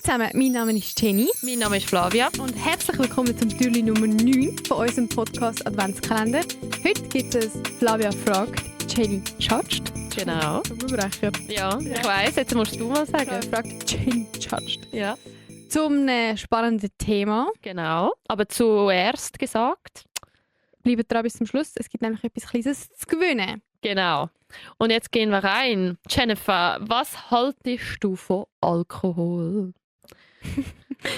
zusammen, mein Name ist Jenny. Mein Name ist Flavia. Und herzlich willkommen zum Türchen Nummer 9 von unserem Podcast Adventskalender. Heute gibt es Flavia fragt, Jenny judged. Genau. Ja, ich weiss, jetzt musst du mal sagen. Flavia fragt, Jenny judged. Ja. Zum spannenden Thema. Genau. Aber zuerst gesagt. Bleibt dran bis zum Schluss. Es gibt nämlich etwas Kleines zu gewinnen. Genau. Und jetzt gehen wir rein. Jennifer, was haltest du von Alkohol?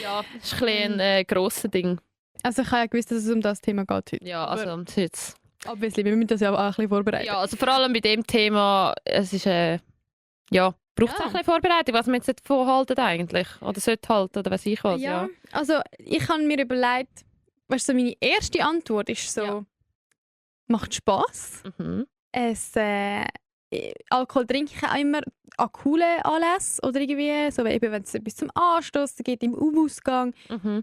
Ja, das ist ein grosses Ding. Also ich habe ja gewusst, dass es um das Thema geht heute. Ja, also jetzt. Obviously, wir müssen das ja auch ein bisschen vorbereiten. Ja, also vor allem bei dem Thema, es ist braucht es auch ein bisschen Vorbereitung, was man jetzt davon halten eigentlich. Oder sollte halten, oder weiß ich was. Ja. Also ich habe mir überlegt, weißt du, meine erste Antwort ist so, macht Spass. Mhm. Alkohol trinke ich auch immer an coolen Anlässen oder irgendwie, so eben, wenn es etwas zum Anstossen gibt, im Ausgang,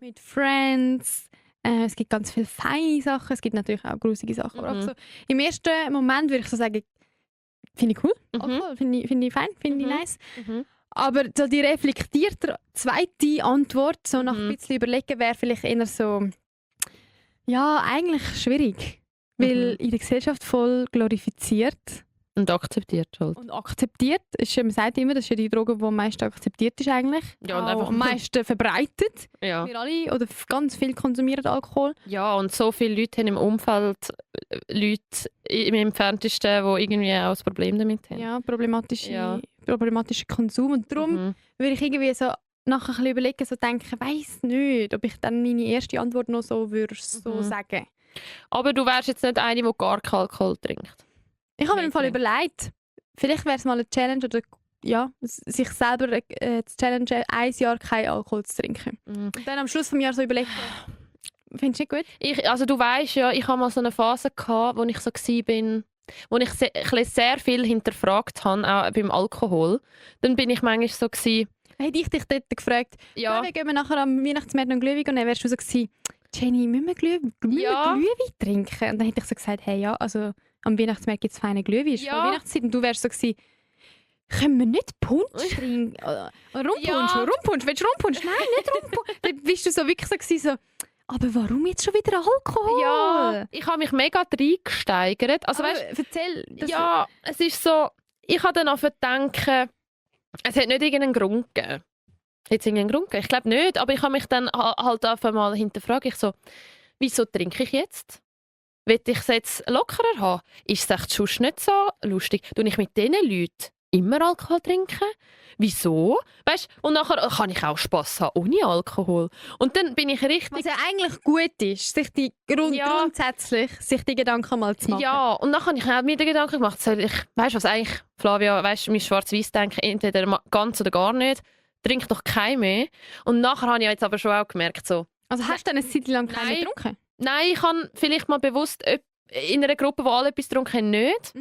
mit Friends. Es gibt ganz viele feine Sachen, es gibt natürlich auch gruselige Sachen. Aber auch so, im ersten Moment würde ich so sagen, finde ich cool, Alkohol, finde ich fein, finde ich nice. Aber so die reflektierte zweite Antwort, so nach ein bisschen überlegen, wäre vielleicht eher so, ja, eigentlich schwierig. Weil in der Gesellschaft voll glorifiziert. Und akzeptiert halt. Und akzeptiert. Man sagt immer, das ist ja die Droge, die am meisten akzeptiert ist eigentlich. Ja, und auch einfach am meisten verbreitet. Ja. Wir alle, oder ganz viel konsumieren Alkohol. Ja, und so viele Leute haben im Umfeld Leute im Entferntesten, die irgendwie auch ein Problem damit haben. Ja, problematischer Konsum. Und darum würde ich irgendwie so nachher ein bisschen überlegen, so denken, ich weiss nicht, ob ich dann meine erste Antwort noch so würde so sagen. Aber du wärst jetzt nicht eine, die gar keinen Alkohol trinkt. Ich habe mir im Fall überlegt, vielleicht wäre es mal eine Challenge oder ja, sich selber zu challengen, ein Jahr kein Alkohol zu trinken. Und dann am Schluss des Jahres so überlegen, findest du nicht gut? Also du weisst ja, ich hatte mal so eine Phase gehabt, wo ich so war, wo ich sehr viel hinterfragt habe, auch beim Alkohol. Dann bin ich manchmal so gewesen, hätte ich dich dort gefragt, wir gehen nachher am Weihnachtsmarkt noch Glühwein und dann wärst du so gewesen, Jenny, müssen wir Glühwein trinken? Und dann hätte ich so gesagt, hey ja, also am Weihnachtsmarkt gibt es feine Glühwein, es ist voll Weihnachtszeit. Und du wärst so gewesen, können wir nicht Punsch trinken? Rumpunsch, willst du Rumpunsch? Nein, nicht Rumpunsch. Dann bist du so wirklich so gewesen, so, aber warum jetzt schon wieder Alkohol? Ja, ich habe mich mega reingesteigert. Also, weißt, erzähl. Ja, es ist so, ich habe dann gedacht, es hat nicht irgendeinen Grund gegeben. Hat es irgendeinen Grund gegeben? Ich glaube nicht, aber ich habe mich dann halt auf einmal hinterfragt, ich so, wieso trinke ich jetzt? Will ich es jetzt lockerer haben? Ist es echt sonst nicht so lustig? Tue ich mit diesen Leuten immer Alkohol trinken? Wieso? Weißt, und nachher kann ich auch Spass haben ohne Alkohol. Und dann bin ich richtig... Was ja eigentlich gut ist, sich die grundsätzlich sich die Gedanken mal zu machen. Ja, und dann habe ich auch mir den Gedanken gemacht, soll ich, weißt du was eigentlich, Flavia, weißt du, mein schwarz-weiß denken, entweder ganz oder gar nicht, trink doch keinen mehr. Und nachher habe ich jetzt aber schon auch gemerkt, so... Also hast du dann eine Zeit lang keinen getrunken? Nein, ich habe vielleicht mal bewusst in einer Gruppe, wo alle etwas getrunken haben, nicht.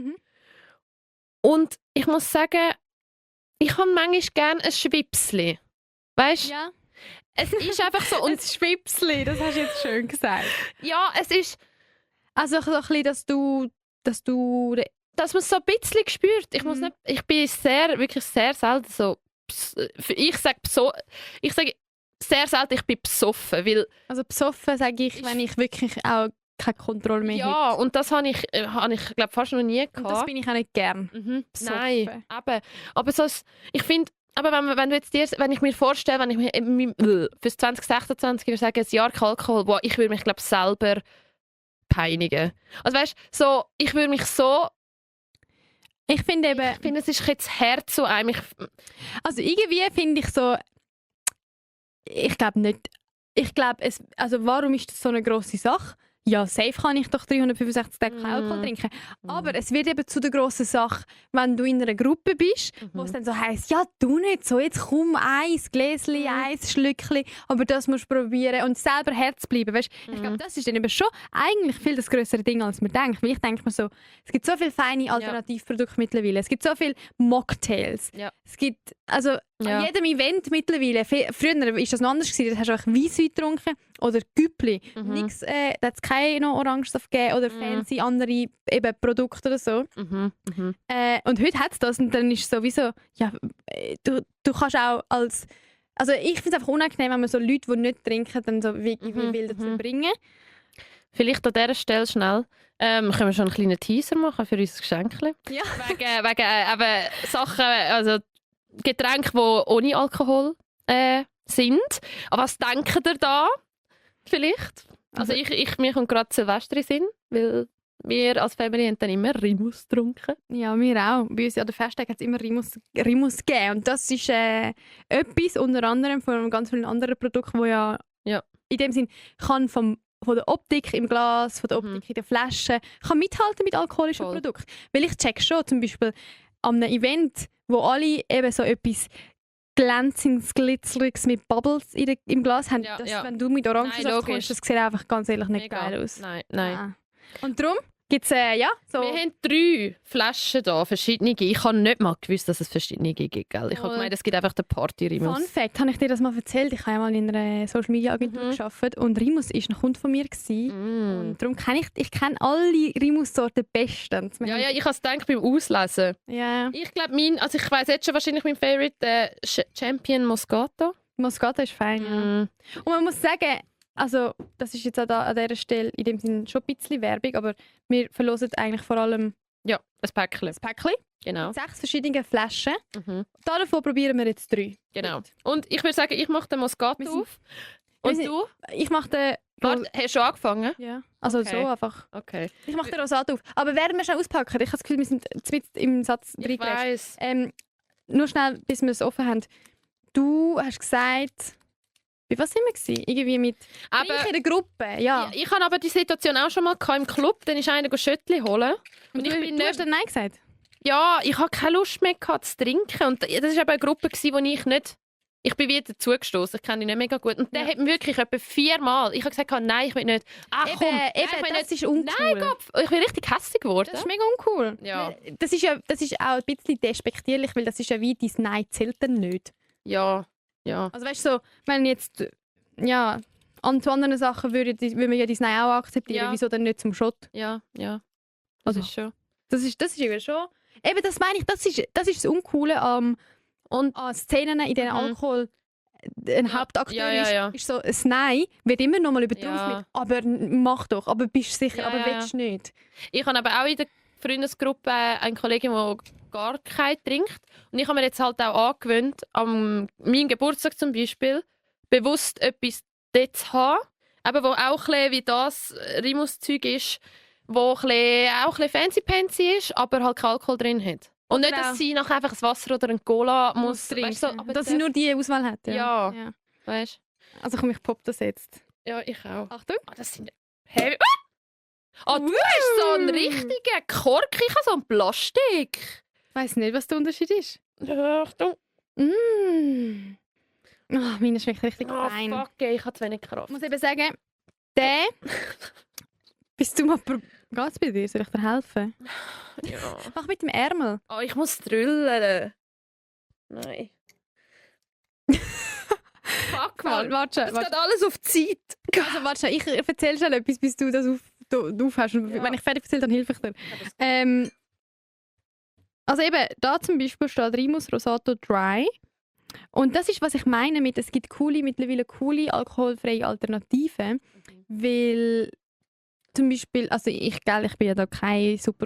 Und ich muss sagen, ich habe manchmal gerne ein Schwipsli. Weißt du? Ja. Es ist einfach so... Und ein Schwipsli, das hast du jetzt schön gesagt. Ja, es ist... Also so ein bisschen, dass man es so ein bisschen spürt. Ich muss nicht... Ich bin wirklich sehr selten so... Ich sage sehr selten, ich bin besoffen, weil... Also besoffen sage ich, wenn ich wirklich auch keine Kontrolle mehr habe. Ja, und das habe ich glaube fast noch nie gehabt. Und das bin ich auch nicht gern. Nein, eben. Aber so, ich finde, aber wenn ich mir vorstelle, wenn ich mir fürs 2026 würde sagen, ein Jahr kein Alkohol, boah, ich würde mich glaube selber peinigen. Also weißt, so, ich würde mich so... Ich finde eben... Ich finde, es ist jetzt hart zu einem. Also irgendwie finde ich so... Ich glaube nicht... Also warum ist das so eine grosse Sache? Ja, safe kann ich doch 365 Tage kein Alkohol trinken. Aber es wird eben zu der grossen Sache, wenn du in einer Gruppe bist, wo es dann so heisst, ja, du nicht so, jetzt komm, ein Gläschen, ein Schlückchen, aber das musst du probieren und selber Herz bleiben. Weißt? Ich glaube, das ist dann eben schon eigentlich viel das grössere Ding, als man denkt. Weil ich denke mir so, es gibt so viele feine Alternativprodukte mittlerweile. Es gibt so viele Mocktails. Ja. Es gibt, also an jedem Event mittlerweile, früher war das noch anders, da hast du einfach Weisswein getrunken oder Güppli. Nix, da hat es keinen Orangensaft gegeben oder fancy andere eben Produkte oder so. Und heute hat es das und dann ist es sowieso, ja, du kannst auch als Also ich finde es einfach unangenehm, wenn man so Leute, die nicht trinken, dann so wie wild dazu bringen. Vielleicht an dieser Stelle schnell. Können wir schon einen kleinen Teaser machen für unser Geschenkchen? Ja. Wegen eben Sachen, also Getränke, die ohne Alkohol sind. Aber was denkt ihr da? Vielleicht? Also mir kommt gerade Silvester in den Sinn, weil wir als Family haben dann immer Rimus getrunken. Ja, wir auch. Bei uns an der Festtag hat es immer Rimus gegeben. Und das ist etwas, unter anderem von einem ganz vielen anderen Produkten, wo ja in dem Sinn kann von der Optik im Glas, von der Optik in der Flasche, kann mithalten mit alkoholischen Produkten. Weil ich check schon, zum Beispiel an einem Event, wo alle eben so etwas Glänzendes, Glitzeriges mit Bubbles im Glas haben, wenn du mit Orangensaft kommst, das sieht einfach ganz ehrlich nicht geil aus. Nein. Ja. Und darum gibt es, so... Wir haben 3 Flaschen hier, verschiedene. Ich habe nicht mal gewusst, dass es verschiedene gibt. Gell? Ich habe gemeint, es gibt einfach den Party-Rimus. Fun Fact, habe ich dir das mal erzählt? Ich habe ja mal in einer Social-Media-Agentur gearbeitet und Rimus war ein Kunde von mir. Und darum kenne ich kenne alle Rimus-Sorten bestens. Ja, ich habe es gedacht beim Auslesen. Ja. Ich glaube, ich weiss jetzt schon wahrscheinlich mein Favorite, Champion Moscato. Moscato ist fein, ja. Und man muss sagen, also das ist jetzt an dieser Stelle in dem Sinne schon ein bisschen Werbung, aber wir verlosen eigentlich vor allem ein Päckchen. Das Päckchen. Genau. 6 verschiedene Flaschen. Davon probieren wir jetzt 3. Genau. Und ich würde sagen, ich mache den Moscato auf. Und du? Ich mache den... Warte, hast du schon angefangen? Ja. Also Okay. so einfach. Okay. Ich mache den Rosato auf. Aber werden wir schnell auspacken? Ich habe das Gefühl, wir sind mitten im Satz Ich reingerätscht. weiss. Nur schnell, bis wir es offen haben. Du hast gesagt... Bei was sind wir gewesen? Irgendwie mit... Aber ich in der Gruppe, ja. ich hatte aber die Situation auch schon mal im Club. Dann ist einer Schöttli holen. Und ich bin du hast dann Nein gesagt? Ja, ich hatte keine Lust mehr gehabt, zu trinken. Und das war eben eine Gruppe, wo ich nicht... Ich bin wieder dazugestoßen, ich kenne ihn nicht mega gut. Und der hat mir wirklich etwa 4 Mal... Ich habe gesagt, nein, ich will nicht. Ach komm, das ist uncool. Nein, Kopf, ich bin richtig hässlich geworden. Das ist mega uncool. Ja. Das ist auch ein bisschen despektierlich, weil das ist ja wie, dein Nein zählt dann nicht. Ja. Also weißt du, so, wenn jetzt... Ja, zu anderen Sachen würde man ja dein Nein auch akzeptieren. Ja. Wieso dann nicht zum Schott? Ja. Das Also, ist schon... Das ist eben schon... Eben, das meine ich, das ist das Uncoole an Szenen, in denen Alkohol ein Hauptakteur ist so ein Nein, wird immer noch mal übertrumpft mit «aber mach doch, aber bist du sicher, aber willst du nicht?» Ich habe aber auch in der Freundesgruppe eine Kollegin, die gar keinen trinkt. Und ich habe mir jetzt halt auch angewöhnt, an meinem Geburtstag zum Beispiel, bewusst etwas dort zu haben, eben, wo auch ein bisschen wie das Rimus-Zeug ist, wo auch ein bisschen fancy-pansy ist, aber halt kein Alkohol drin hat. Und nicht, dass sie nachher einfach ein Wasser oder ein Cola muss trinken. Weißt du, aber dass sie nur die Auswahl hat. Ja. Weißt du? Also komm, ich pop das jetzt. Ja, ich auch. Achtung. Das sind heavy. Du hast so einen richtigen Kork, ich habe so einen Plastik. Ich weiss nicht, was der Unterschied ist. Achtung. Meine schmeckt richtig fein. Fuck, ich habe zu wenig Kraft. Ich muss eben sagen, der... Bist du mal... Geht's bei dir? Soll ich dir helfen? Ja. Mach mit dem Ärmel. Oh, ich muss drüllen. Nein. Fuck, man. Warte, Es geht alles auf die Zeit. Also warte, ich erzähle schnell etwas, bis du das auf hast. Und wenn ich fertig erzähle, dann helfe ich dir. Also eben, da zum Beispiel steht Rimus Rosato Dry. Und das ist, was ich meine mit, es gibt mittlerweile coole alkoholfreie Alternativen. Weil zum Beispiel, also ich bin ja da keine super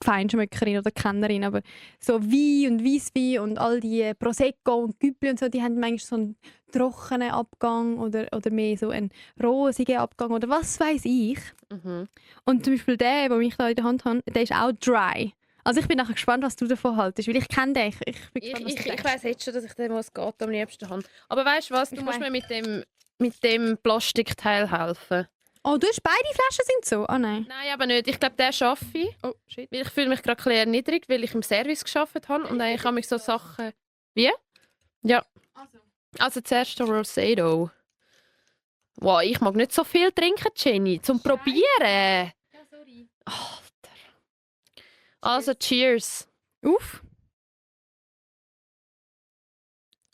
Feinschmeckerin oder Kennerin, aber so Wein und Weisswein und all die Prosecco und Güppli und so, die haben manchmal so einen trockenen Abgang oder mehr so einen rosigen Abgang oder was weiß ich. Und zum Beispiel der, den ich da in der Hand habe, der ist auch dry. Also ich bin nachher gespannt, was du davon haltest, weil ich kenne den. Ich bin gespannt, was du denkst. Ich weiss jetzt schon, dass ich den Moscato am liebsten habe. Aber weißt du was, du musst mir mit dem Plastikteil helfen. Oh, du hast beide Flaschen sind so? Oh nein. Nein, aber nicht. Ich glaube, den schaffe ich. Oh, shit. Weil ich fühle mich gerade ein bisschen erniedrigt, weil ich im Service gearbeitet habe. Und eigentlich habe ich so Sachen... Wie? Ja. Also zuerst der Rosado. Wow, ich mag nicht so viel trinken, Jenny. Zum Probieren. Ja, sorry. Alter. Also, cheers.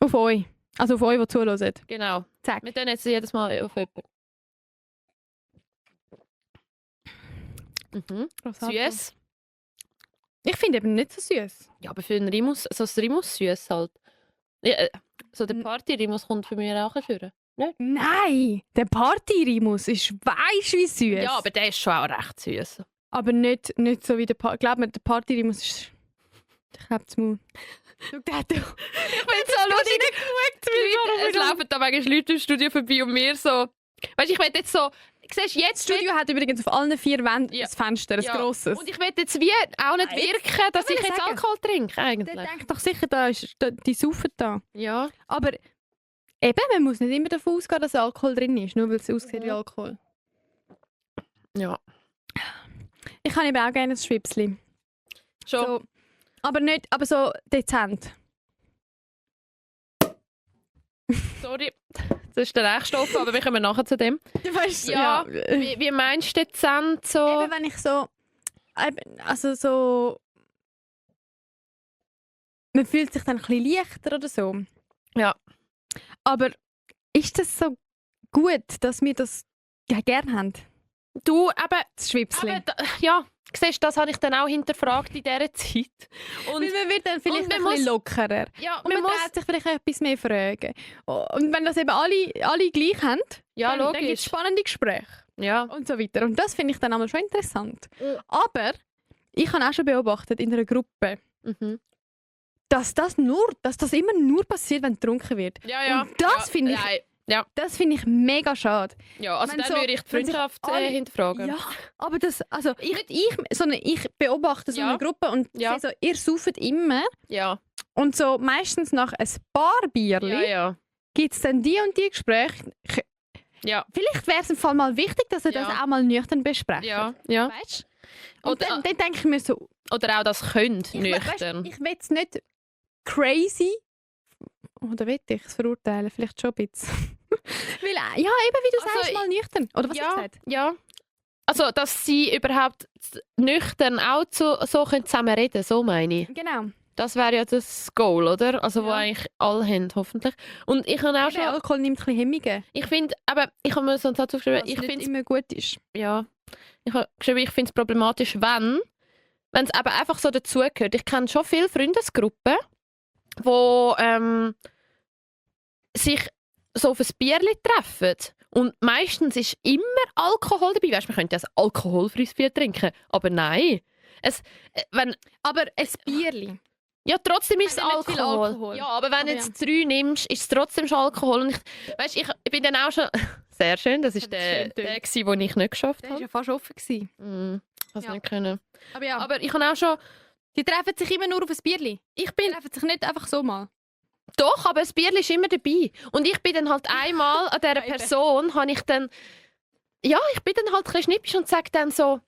Auf euch. Also auf euch, die zuhören. Genau. Zack. Wir tun jetzt jedes Mal auf jemanden. Süß. Ich finde eben nicht so süß. Ja, aber für einen Rimus, so ein Rimus süß halt. Ja, so der Party-Rimus kommt für mich auch führen. Nein, der Party-Rimus ist weisst wie süß. Ja, aber der ist schon auch recht süß. Aber nicht so wie der Glaub mir, der Party-Rimus ist... Ich glaube, das Maul. Schau, der hat doch... Ich bin so lustig. Es laufen da manchmal Leute im Studio vorbei und mir so... Weißt du, ich will jetzt so... Siehst du, jetzt... Das Studio hat übrigens auf allen 4 Wänden Ja. ein Fenster, ein Ja. grosses. Und ich will jetzt wie auch nicht wirken, dass will ich ich jetzt sagen. Alkohol trinke, Der eigentlich. denkt doch sicher, die saufen da. Ja. Aber eben, man muss nicht immer davon ausgehen, dass Alkohol drin ist, nur weil es aussieht wie Alkohol. Ja. Ich habe eben auch gerne ein Schwipsli. Schon. So, aber so dezent. Sorry. Das ist der Nächstoff, aber wir kommen nachher zu dem. Du weißt, Ja, wie meinst du dezent so? Eben, wenn ich so... Also so... Man fühlt sich dann ein bisschen leichter oder so. Ja. Aber ist das so gut, dass wir das gerne haben? Du, aber Das Schwipsli. ja, siehst du, das habe ich dann auch hinterfragt in dieser Zeit. Und Weil man wird dann vielleicht und man ein bisschen muss- lockerer. ja, Und man darf sich vielleicht etwas mehr fragen. Und wenn das eben alle gleich haben, ja, dann gibt es logisch. spannende Gespräche Ja. und so weiter. Und das finde ich dann einmal schon interessant. Mhm. Aber ich habe auch schon beobachtet in einer Gruppe, Mhm. dass das immer nur passiert, wenn getrunken wird. Ja. Und das finde ich- Nein. Ja, Das finde ich mega schade. ja, also Wenn dann so- würde ich die wenn sich Freundschaft alle- hinterfragen. Ja, aber das, also nicht ich, sondern ich beobachte so Ja. eine Gruppe und Ja. sehe so, ihr sauft immer Ja, und so meistens nach ein paar Bierli ja. gibt es dann die und die Gespräche. Ja, Vielleicht wäre es im Fall mal wichtig, dass ihr Ja. das auch mal nüchtern besprecht. ja. Weißt du? Und Oder- dann denke ich mir so, Oder auch das könnt, ich nüchtern. will es nicht crazy, oder will ich es verurteilen? Vielleicht schon ein bisschen. Weil, ja, eben wie du Also, sagst, mal nüchtern. Oder was hast du gesagt? Ja. Also, dass sie überhaupt nüchtern auch so können zusammen reden, so meine ich. Genau. Das wäre ja das Goal, oder? Also, wo Ja. eigentlich alle haben, hoffentlich. Und ich habe auch Der schon... Alkohol nimmt ein bisschen Hemmungen, Ich finde, aber ich habe mir so einen Satz aufgeschrieben, was ich nicht finde immer gut ist. ja, ich habe geschrieben, ich finde es problematisch, wenn es aber einfach so dazugehört. Ich kenne schon viele Freundesgruppen, wo sich so auf ein Bierli treffen. Und meistens ist immer Alkohol dabei. Weißt, man könnte ja ein alkoholfreies Bier trinken, aber nein. Wenn, Aber ein Bierli. ja, trotzdem ist es Hat ja nicht viel Alkohol. Alkohol. Ja, aber wenn Aber du jetzt 3 nimmst, ist es trotzdem schon Alkohol. Und ich bin dann auch schon... Sehr schön, das ist Das ist schön der den ich nicht geschafft Der war habe. ja fast offen gewesen. Das Ja. nicht können. Aber ja, Aber ich habe auch schon... die treffen sich immer nur auf ein Bierli. Ich Die bin treffen sich nicht einfach so mal. doch, aber das Bierli ist immer dabei. Und ich bin dann halt einmal an dieser Eben. Person, habe ich dann... Ja, ich bin dann halt ein bisschen schnippisch und sage dann so,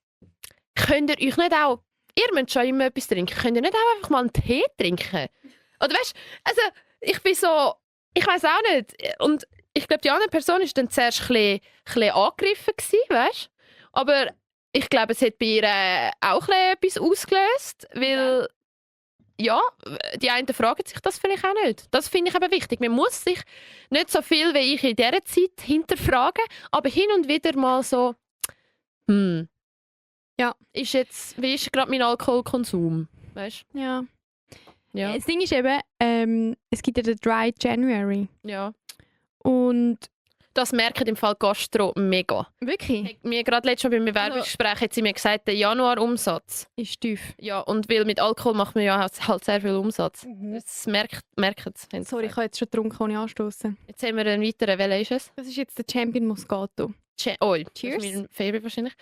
könnt ihr euch nicht auch... Ihr müsst schon immer etwas trinken. Könnt ihr nicht auch einfach mal einen Tee trinken? Oder weißt du, also ich bin so... Ich weiß auch nicht. Und ich glaube, die andere Person war dann zuerst ein bisschen angegriffen, weißt? Aber ich glaube, es hat bei ihr auch ein bisschen etwas ausgelöst, weil ja, die einen fragen sich das vielleicht auch nicht. Das finde ich aber wichtig. Man muss sich nicht so viel wie ich in dieser Zeit hinterfragen, aber hin und wieder mal so, Ja. wie ist gerade mein Alkoholkonsum? Weißt Ja. du? Ja. Das Ding ist eben, es gibt ja den Dry January. Ja. Und Das merkt im Fall Gastro mega. wirklich, Mir gerade letztes Mal beim Bewerbungsgespräch hat sie mir gesagt, der Januar-Umsatz. ist tief. Ja, und weil mit Alkohol macht man ja halt sehr viel Umsatz. Das merkt es. Sorry, ich habe jetzt schon getrunken, ohne anstoßen. Jetzt haben wir einen weiteren. Welcher ist es? Das ist jetzt der Champion Moscato. Cheers. Das ist mein Favorite wahrscheinlich.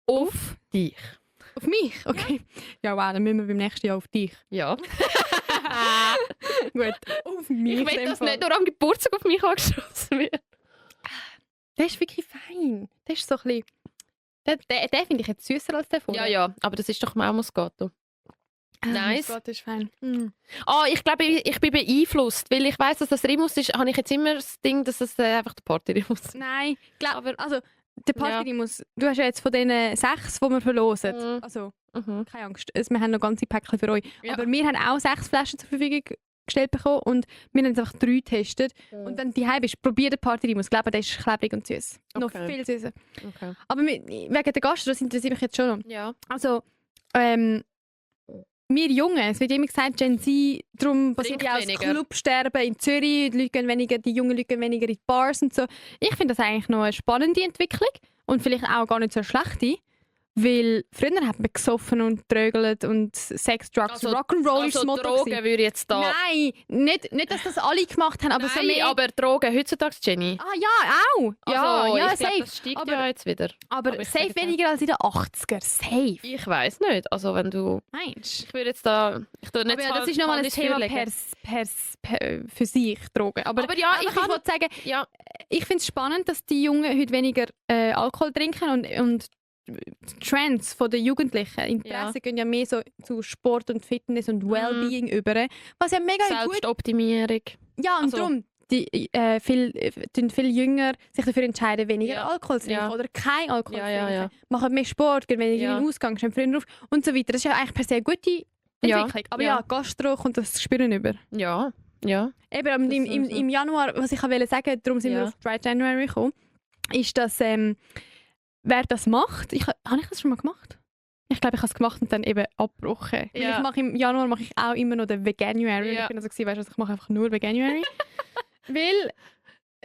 Auf dich. Auf mich? Okay. Ja, wow, dann müssen wir beim nächsten Jahr auf dich. Ja. Gut. Auf mich. Ich will, in dem dass Fall. nicht nur am Geburtstag auf mich angestoßen wird. Der ist wirklich fein. Der ist so ein bisschen... Den finde ich jetzt süßer als der vorher. Ja, aber das ist doch auch Moscato. Nice. Moscato ist fein. Ich glaube, ich bin beeinflusst, weil ich weiss, dass das Rimus ist, habe ich jetzt immer das Ding, dass es einfach der Party-Rimus ist. Nein, Aber- also der Party-Rimus, du hast ja jetzt von diesen 6, die wir verlosen. Mhm. Also, Mhm. keine Angst, wir haben noch ganze Päckchen für euch. Ja. Aber wir haben auch 6 Flaschen zur Verfügung gestellt bekommen und wir haben jetzt einfach 3 getestet. Und wenn du daheim bist, probier den Party-Rimus. Ich glaube, der ist klebrig und süß. Noch Okay. viel süßer. Okay. Aber wegen der Gastro, das interessiert mich jetzt schon noch. Ja. Also, wir Jungen, es wird immer gesagt, Gen Z, darum passiert ja auch das weniger. Clubsterben in Zürich, die jungen Leute gehen weniger in die Bars und so. Ich finde das eigentlich noch eine spannende Entwicklung und vielleicht auch gar nicht so eine schlechte, weil früher hat man gesoffen und trögelt und Sex, Drugs, Also- Rock'n'Roll ist das Also Motto Drogen gewesen. würde ich jetzt da... Nein, nicht, dass das alle gemacht haben, aber Nein, so mehr... aber Drogen heutzutage, Jenny. Ah ja, auch! Ja, Also, ja, ich glaub, safe. das steigt Aber- ja jetzt wieder. Aber ich safe sage jetzt weniger als in den 80er. Safe. Ich weiß nicht. Also wenn du... Meinst Ich würde jetzt da... Ich tue nicht Aber ja, das ist nochmal ein Thema für sich, Drogen. Aber ja, ich wollte sagen, Ja, ich finde es spannend, dass die Jungen heute weniger Alkohol trinken und die Trends der Jugendlichen, Interessen gehen ja mehr so zu Sport und Fitness und Wellbeing über, was ja mega gut Selbstoptimierung. ja, und Also- darum, die viel Jünger sich dafür entscheiden, weniger Ja. Alkohol zu trinken Ja. oder kein Alkohol Ja, zu ja, trinken. ja. Machen mehr Sport, gehen weniger Ja. in den Ausgang, stehen früher auf und so weiter. Das ist ja eigentlich per se eine gute Ja. Entwicklung. Aber Ja. ja, Gastro kommt das Spüren über. Ja, ja. Eben, aber Das im Januar, was ich wollte sagen, darum sind wir Ja. auf Dry January gekommen, ist, dass wer das macht, habe ich das schon mal gemacht? Ich glaube, ich habe es gemacht und dann eben abgebrochen. Weil Ja. Im Januar mache ich auch immer noch den Veganuary. Ja. Ich bin also gewesen, weißt du, ich mache einfach nur Veganuary. Weil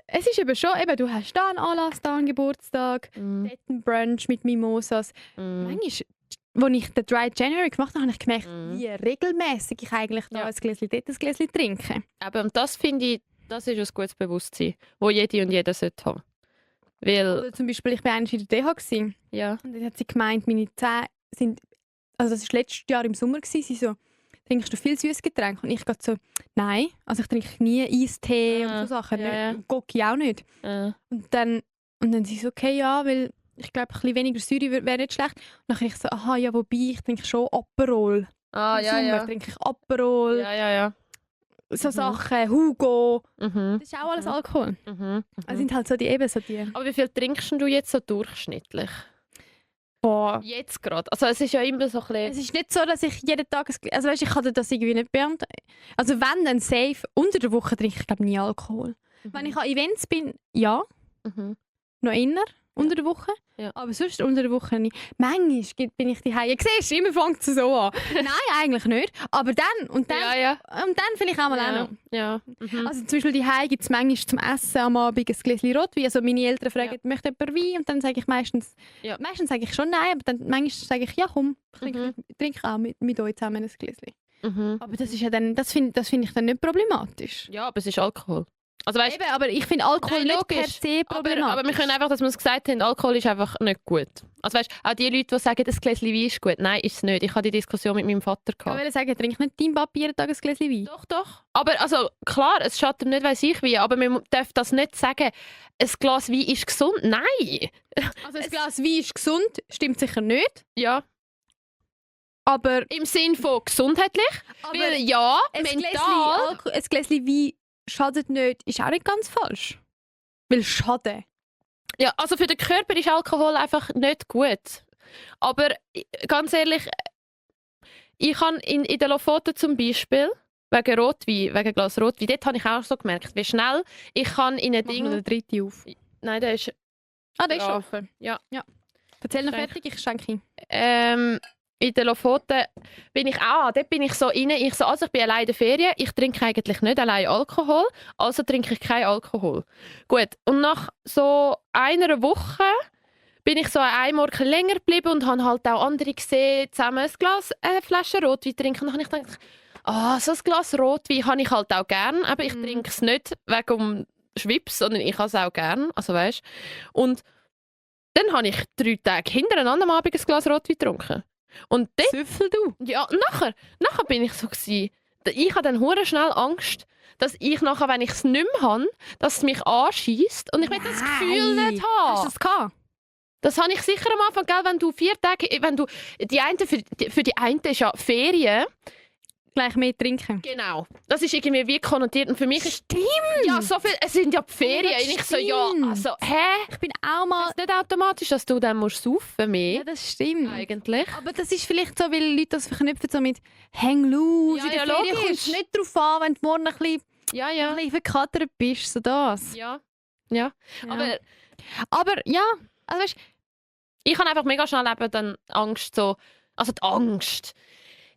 es ist eben schon, du hast da einen Anlass, da einen Geburtstag, Mm. dort einen Brunch mit Mimosas. Mm. Manchmal, als ich den Dry January gemacht habe, habe ich gemerkt, Mhm. wie regelmäßig ich eigentlich da Ja. ein Gläschen dort ein Gläschen trinke. Aber und das finde ich, das ist ein gutes Bewusstsein, das jede und jeder sollte haben. Weil, Oder zum Beispiel, ich war einmal in der DH gewesen, ja, und dann hat sie gemeint, meine Zähne sind, also das war letztes Jahr im Sommer, gewesen, sie so, trinkst du viel süßes Getränk? Und ich gerade so, nein, also ich trinke nie Eistee Ah, und so Sachen, ja, ja. Gocki auch nicht. Und dann sie so, okay, ja, weil ich glaube, ein bisschen weniger Säure wäre nicht schlecht. Und dann ich so, aha, ja, wobei, ich trinke schon Aperol. Ah, Im ja, Sommer ja. trinke ich Aperol, Ja, ja, ja. so Mhm. Sachen, Hugo. Mhm. Das ist auch alles Mhm. Alkohol. Mhm. Das sind halt so die. Aber wie viel trinkst du jetzt so durchschnittlich? Boah. Jetzt gerade. Also es ist ja immer so ein Es bisschen... ist nicht so, dass ich jeden Tag, also weißt, ich kann dir das irgendwie nicht beantworten. Also wenn, dann safe. Unter der Woche trinke ich glaube nie Alkohol. Wenn ich an Events bin, ja, Mhm. noch inner unter der Woche. Ja. Aber sonst unter der Woche nicht. Manchmal bin ich daheim. Siehst du, immer fängt es so an. Nein, eigentlich nicht. Aber dann und dann Ja, ja. und dann vielleicht auch mal auch Ja. noch. Ja. Mhm. Also zum Beispiel daheim gibt es manchmal zum Essen am Abend ein Gläschen Rotwein. Also meine Eltern fragen, Ja. möchte jemand Wein? Und dann sage ich meistens sage ich schon nein, aber dann manchmal sage ich, ja komm, ich trinke auch mit euch zusammen ein Gläschen. Mhm. Aber das ist ja dann, das finde ich dann nicht problematisch. Ja, aber es ist Alkohol. Also weißt, Eben, aber ich finde Alkohol Nein, nicht per logisch. se problematisch. aber wir können einfach, dass wir es gesagt haben, Alkohol ist einfach nicht gut. Also weißt, auch die Leute, die sagen, das Gläschen Wein ist gut. Nein, ist es nicht. Ich hatte die Diskussion mit meinem Vater Ich gehabt. würde sagen, trink nicht dein Papi jeden Tag ein Gläschen Wein. Doch, doch. Aber also, klar, es schadet ihm nicht, weiss ich wie, aber man darf das nicht sagen, ein Glas Wein ist gesund. Nein! Also ein Glas Wein ist gesund, stimmt sicher nicht. Ja, Aber, im Sinn von gesundheitlich. Weil ja, ein mental... Gläschen Wein schadet nicht, ist auch nicht ganz falsch. Weil Schaden. Ja, also für den Körper ist Alkohol einfach nicht gut. Aber ganz ehrlich, ich habe in der Lofoten zum Beispiel, wegen Rotwein, wegen Glas Rotwein, dort habe ich auch so gemerkt, wie schnell ich kann in ein Mach Ding... noch den dritten auf. Nein, der ist... Ah, der ist Ja. schon offen. Ja. Erzähl noch Schenk. fertig, ich schenke. In der Lofoten bin ich dort bin ich so rein, ich bin allein in der Ferien, ich trinke eigentlich nicht allein Alkohol, also trinke ich keinen Alkohol. Gut, und nach so einer Woche bin ich so ein Ort länger geblieben und habe halt auch andere gesehen, zusammen eine Flasche Rotwein trinken. Und dann habe ich gedacht, so ein Glas Rotwein habe ich halt auch gern, aber ich trinke es nicht wegen Schwips, sondern ich habe es auch gern, also weißt. Und dann habe ich 3 Tage hintereinander am Abend ein Glas Rotwein getrunken. Und dort, Süffel du. ja, nachher bin ich so gewesen. Ich habe dann hure schnell Angst, dass ich nachher, wenn ich es nicht mehr habe, dass es mich anschießt und ich will das Gefühl nicht Hast haben. du das gehabt? Das habe ich sicher am Anfang, gell, wenn du 4 Tage, wenn du die eine für die eine ist ja Ferien. Gleich mehr trinken. Genau. Das ist irgendwie wie konnotiert und für mich ist Stimmt! ja so viel. Es sind ja die Ferien. das und ich so ja, stimmt. also hä? Ich bin auch mal... Ist nicht automatisch, dass du dann musst saufen mehr Ja, das stimmt. eigentlich. Aber das ist vielleicht so, weil Leute das verknüpfen so mit «Hang loose». Ja, In der ja, Ferien logisch. kommt es nicht darauf an, wenn du morgen ein bisschen, Ja, ein ja, bisschen verkatert bist. So das. ja. Ja. Aber ja, also weißt, ich habe einfach mega schnell eben dann Angst so, also die Angst.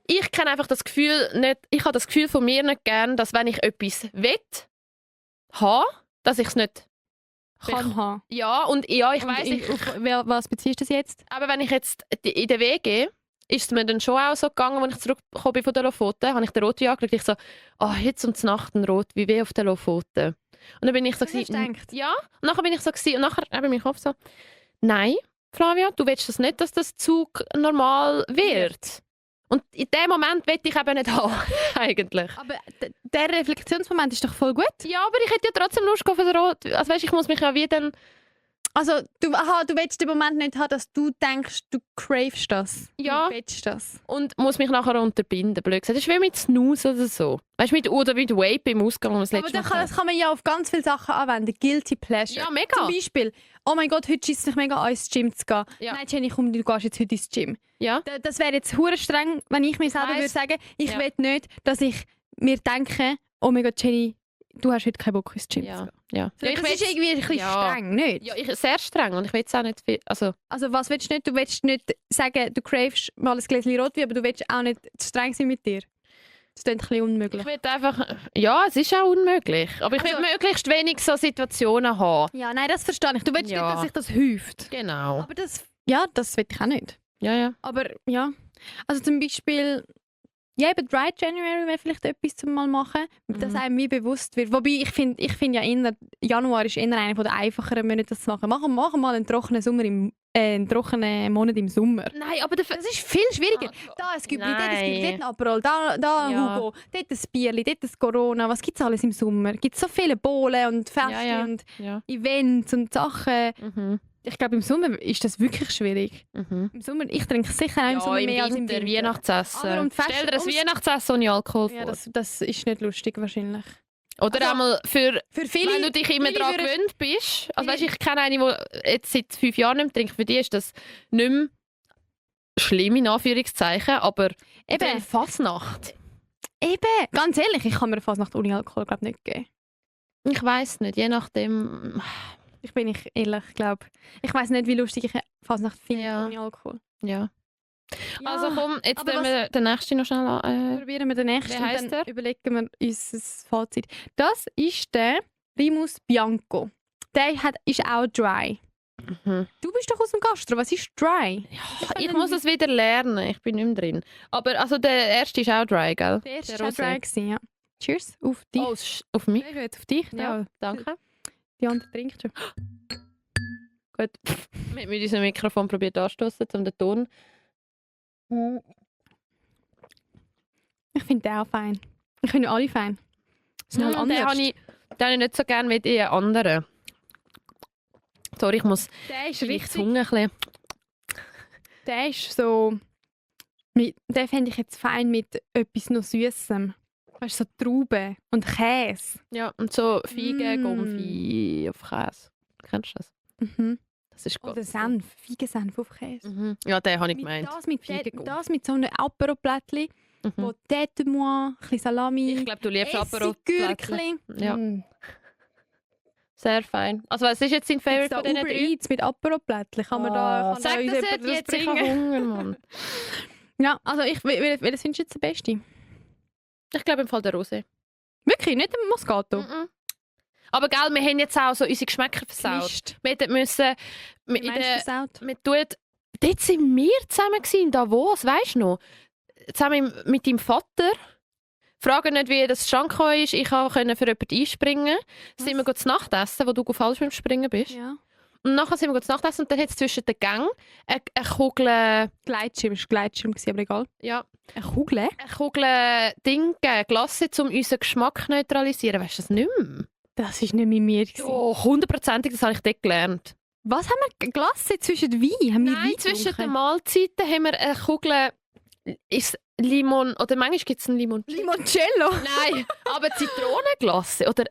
ich kenne einfach das Gefühl nicht, ich habe das Gefühl von mir nicht gern, dass wenn ich etwas will, dass ich es nicht Kann haben. ja, und ja, ich weiss, Was beziehst du das jetzt? aber wenn ich jetzt in der WG, ist es mir dann schon auch so gegangen, als ich zurückgekommen bin von der Lofoten, habe ich den Rotwein angeschaut, ich so, heute und Nacht ein Rotwein, wie auf der Lofoten. Und dann bin ich so Das hast du gedacht? ja, und nachher bin ich so gewesen, und nachher habe ich mich Kopf so, nein, Flavia, du willst das nicht, dass das Zug normal wird. Und in dem Moment will ich eben nicht haben, eigentlich. Aber der Reflexionsmoment ist doch voll gut. Ja, aber ich hätte ja trotzdem Lust auf den Rotwein. Also weißt, ich muss mich ja wie dann... Also, du willst den Moment nicht haben, dass du denkst, du cravest das. Ja. Du willst das. Und muss mich nachher unterbinden, blöd gesagt. Das ist wie mit Snooze oder so. Weißt du, oder mit Vape im Ausgang, wo man das Aber letzte Mal das kann man ja auf ganz viele Sachen anwenden. Guilty Pleasure. Ja, mega. Zum Beispiel, oh mein Gott, heute schießt es mich mega an, ins Gym zu gehen. Ja. Nein, Jenny, komm, du gehst jetzt heute ins Gym. Ja. Das wäre jetzt hure streng, wenn ich mir selber würde sagen, ich Ja. will nicht, dass ich mir denke, oh mein Gott, Jenny, du hast heute keinen Bock ins Gym zu Ja. gehen. Ja. So, Ja, ich das ist will's- irgendwie ein bisschen Ja. streng, nicht? ja, ich sehr streng und ich will es auch nicht viel... Also, Also was willst du nicht? Du willst nicht sagen, du cravest mal ein Gläschen Rotwein, aber du willst auch nicht zu streng sein mit dir. Das ist ein bisschen unmöglich. ich will einfach... Ja, es ist auch unmöglich. Aber ich will Also- möglichst wenig so Situationen haben. Ja, nein, das verstehe ich. Du willst Ja. nicht, dass sich das häuft. Genau. Aber das will ich auch nicht. Ja, ja. Aber ja, also zum Beispiel, ja, eben Dry January wäre vielleicht etwas zum mal machen, dass einem wie bewusst wird. Wobei ich finde ja Januar ist eher einer der einfacheren Monate, das zu machen. Machen mal einen trockenen einen trockenen Monat im Sommer. Nein, aber Das ist viel schwieriger. Da ein Gübli, dort ein Gübli, dort ein Aperol, da ein Ja. Hugo, dort ein Bierli, dort ein Corona. Was gibt es alles im Sommer? Gibt es so viele Bowlen und Feste Ja, ja. und Ja. Events und Sachen. Mhm. Ich glaube, im Sommer ist das wirklich schwierig. Mhm. Im Sommer, ich trinke sicher auch im Sommer mehr als im Winter. Weihnachtsessen. Aber und Fest- Stell dir ein ums- Weihnachtsessen ohne Alkohol vor. Ja, das ist nicht lustig wahrscheinlich. Oder also- einmal für... Für viele, Wenn du dich immer viele daran würden- gewöhnt bist. Also viele- weißt, ich kenne eine, die jetzt seit 5 Jahren nicht mehr trinkt. Für die ist das nicht mehr schlimm, in Anführungszeichen, aber Eben. Fasnacht. Eben, ganz ehrlich, ich kann mir fast nach ohne Alkohol glaub, nicht geben. Ich weiss nicht, je nachdem... Ich bin nicht ehrlich, glaube ich. weiß nicht, wie lustig ich fast nach finde Ja. ohne Alkohol. Ja. Ja, Also komm, jetzt aber tun wir den nächsten noch schnell an. probieren wir den nächsten Wie heisst und dann der? überlegen wir uns das Fazit. Das ist der Primus Bianco. Der ist auch dry. Mhm. Du bist doch aus dem Gastro. Was ist dry? Ich muss es wieder lernen, ich bin nicht mehr drin. Aber also der erste ist auch dry, gell? Der erste Der war auch Rosé. dry gewesen, ja. Cheers auf dich. Oh, auf mich? Ich will jetzt auf dich. Ja, Ja. danke. Die andere trinkt schon. Gut. Wir haben mit unserem Mikrofon probiert anstoßen, um den Ton. Ich finde den auch fein. Ich finde alle fein. Das sind halt Den anders. habe ich nicht so gerne wie die anderen. Sorry, ich muss Der ist vielleicht richtig. Hunger ein bisschen. Der ist so. Den fände ich jetzt fein mit etwas noch Süßem. Weißt du, so Trauben und Käse. Ja, und so Feigen, Mm. Gomfi auf Käse. Kennst du das? Mhm. Das ist gut. Oder Senf. Feigensenf auf Käse. Mhm. Ja, den habe ich Mit gemeint. das, das mit so einem Aperoplättchen, Mhm. wo Tête de moi, ein bisschen Salami, Ich glaube, du liebst Apero. Essiggürkli. Ja. Mm. Sehr fein. Also was ist jetzt dein Favorite Gibt's da von diesen Uber drei? Eats mit Aperoplättchen. Kann man da, kann Sag da uns das jemand jetzt ich bringen? habe Hunger, Mann. Ja, also welches findest du jetzt der beste? Ich glaube im Fall der Rosé. Wirklich, nicht der Moscato? Mhm. Aber gell, wir haben jetzt auch so unsere Geschmäcker versaut. Gemischt. Wir hätten müssen... Wie In meinst du der, versaut? wir tun, dort sind wir zusammen gewesen, in Davos, weißt du noch? Zusammen mit deinem Vater. Fragen nicht, wie das Schanko ist. Ich konnte für jemanden einspringen. Dann sind wir zu Nacht essen, wo du falsch beim Springen bist. Ja. Und nachher sind wir zu Nacht essen und dann hat es zwischen den Gängen eine Kugel... Gleitschirm, es war Gleitschirm, aber egal. Ja, Eine Kugel? eine Kugel Ding gegeben, Glasse, um unseren Geschmack zu neutralisieren. Weißt du das nicht mehr? Das war nicht mit mir. Oh, 100%, das habe ich dort gelernt. Was haben wir? Glasse zwischen Wein? Haben wir Nein, Wein zwischen den getrunken? Mahlzeiten haben wir eine Kugel... Ist Limon... Oder manchmal gibt es einen Limon... Limoncello? Nein, aber Zitronenglasse. Oder...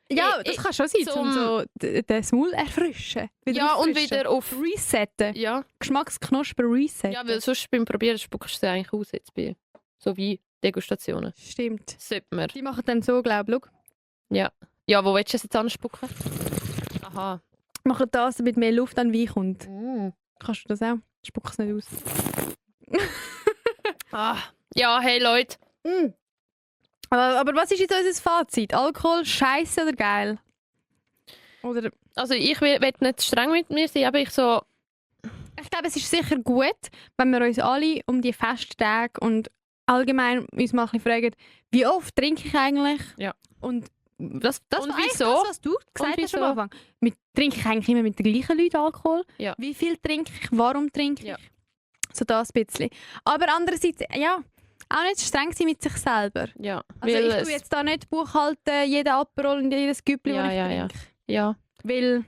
Ja, das kann schon sein, um zum- so den Maul erfrischen. Ja, und auffrischen. wieder auf... Resetten. Ja, Geschmacksknospen resetten. ja, weil sonst beim Probieren spuckst du sie eigentlich aus jetzt bei so wie Degustationen. Stimmt. Sollte man. Die machen dann so, glaube ich. Ja, wo willst du es jetzt anspucken? Aha. Machen das, damit mehr Luft an Wein kommt. Mm. Kannst du das auch? Spuck es nicht aus. Ah, Ja, hey Leute. Aber was ist jetzt unser Fazit? Alkohol, scheiße oder geil? Oder... Also ich will nicht streng mit mir sein, aber ich glaube, es ist sicher gut, wenn wir uns alle um die Festtage und allgemein uns mal ein bisschen fragen, wie oft trinke ich eigentlich? Ja. Und das Und war eigentlich wieso? das, was du gesagt hast am Anfang. Trinke ich eigentlich immer mit den gleichen Leuten Alkohol? Ja. Wie viel trinke ich? Warum trinke ich? Ja. So das ein bisschen. Aber andererseits, ja, auch nicht streng sein mit sich selber. ja. Also weil ich es- tue jetzt da nicht buchhalten, jeden Aperol und jedes Güppli, Ja, das ich ja, ja. trinke. Ja. Weil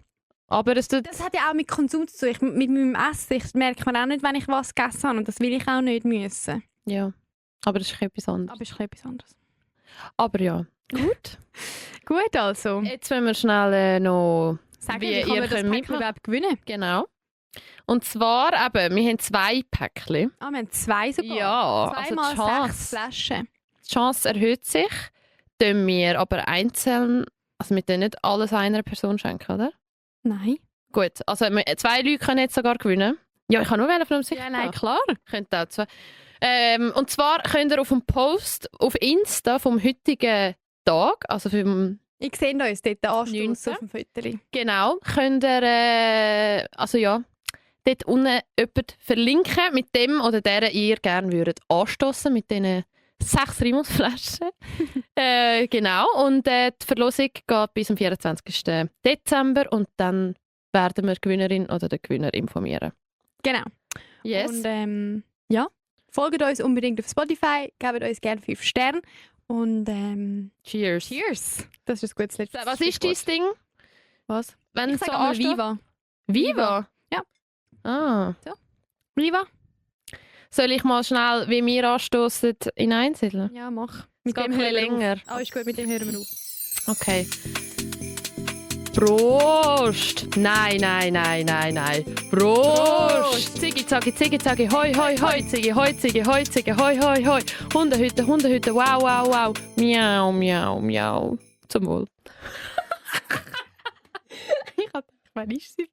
Aber es tut... das hat ja auch mit Konsum zu tun. Mit meinem Essen, ich merke mir auch nicht, wenn ich was gegessen habe. Und das will ich auch nicht müssen. Ja. Aber das ist etwas anderes. Aber es ist etwas anderes. Aber ja. Gut. Gut also. Jetzt wollen wir schnell noch... Sagen, wie wie kann ihr man das könnt Päckchen mitmachen. überhaupt gewinnen? Genau. Und zwar eben, wir haben 2 Päckchen. Ah, wir haben 2 sogar. Ja, 2 also mal die 6 Chance, Flaschen. die Chance erhöht sich. Tun wir aber einzeln... Also wir können nicht alles einer Person schenken, oder? Nein. Gut, also 2 Leute können jetzt sogar gewinnen. Ja, ich kann nur wählen von einem sicher. Ja, nein, klar. Könnt auch 2. Und zwar könnt ihr auf dem Post auf Insta vom heutigen Tag, also vom Ich sehe uns dort Anstoß 19. auf dem Foto. genau, könnt ihr also ja, dort unten jemanden verlinken mit dem oder der ihr gerne würdet anstoßen mit diesen 6 Rimusflaschen. Genau, und die Verlosung geht bis zum 24. Dezember und dann werden wir die Gewinnerin oder den Gewinner informieren. Genau. Yes. Und ja, folgt uns unbedingt auf Spotify, gebt uns gerne 5 Sterne und Cheers. cheers. Das ist ein gutes letztes Was ist dein Ding? Was? Wenn Ich es sage so einmal ansteht? Viva. Viva? Ja. Ah. Viva? Soll ich mal schnell, wie wir anstoßen, in einsiedeln? Ja, mach. Es geht ein bisschen länger. Ah, ist gut, mit dem hören wir auf. Okay. Prost! Nein, nein, nein, nein, nein. Prost! Ziggy, zacki, ziggy, hoi, hoi, hoi, ziggy, hoi, ziggy, hoi, ziggy, hoi, hoi, hoi. Hundehütte, Hundehütte, wow, wow, wow. Miau, miau, miau. Zum Wohl. Ich hab gedacht, wann ist sie?